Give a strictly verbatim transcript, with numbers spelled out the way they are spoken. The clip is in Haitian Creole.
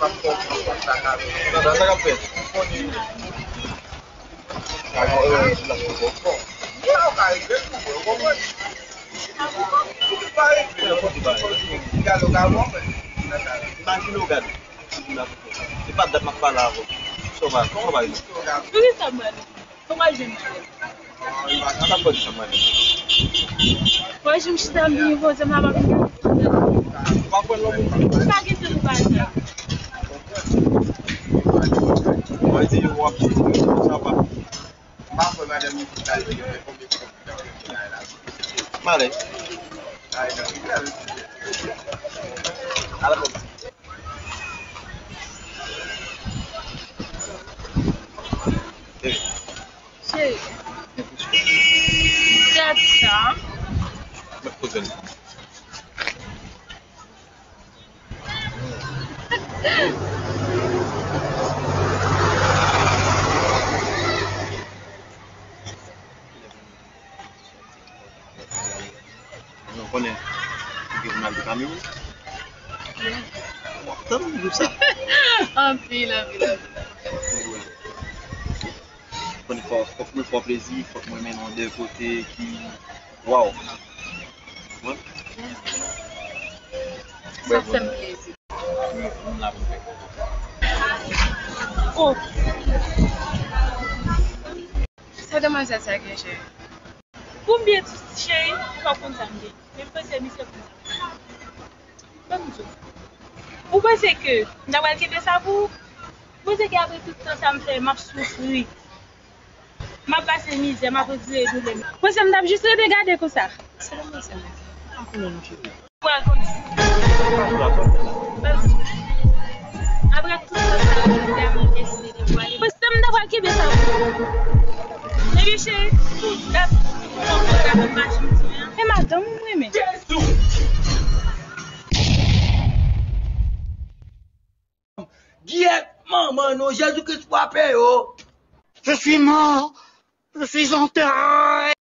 Nan sa k ap fèt. Sa yo, yo, yo, yo, yo, yo. Imajine w gade. Se pa dat m ap pale avè w. Sa w pa, sa w pa. Poukisa m pale? Kòman jwenn mwen? Sa pòt sa mwen. Mwen jwenn chita m byen poze m la, m ap gade. Ou pa kwè nan moun? M pa gen tan pou bagay sa. Mwen di w ap sa pa. M pa kwè madanm isit la, li gen konbyen tan. M ale. Ale. Cheri, gad sa. Mwen poze l. Nou konnen ou gen pou n al de Kamewoun. W ap tann gwoup sa. Anpil, anpil, anpil. Konnen fò, fòk mwen fè w plezi, fòk mwen mennen w de kote ki, waw. Mwen? Sa fè m plezi. Mwen, mwen la pou m fè. Oh! Sa demwazèl sa gen, cheri? Pou m byen di w, cheri, fò w konn sa m gen. Men m panse misye konn sa. Ban m di w. Ou panse ke m ta pral kenbe sa pou ou? Ou panse ke apre tout tan sa m fè, m ap soufri, m ap pase mizè, m ap andire doulè? Ou panse m t ap jis rete gade konsa? Se demwazèl la. Ou pral konnen. Apre tout sa, sa yo fè a, mwen deside devwale. Mwen se m ta pral kenbe sa pou ou. Epi cheri, tout dat, tout konpòtman sa, tout machin ti an. E madanm ou m renmen. Jezi! Gyèt manman nou, Jezi Kris frape yo. Je suis mort, je suis enterré.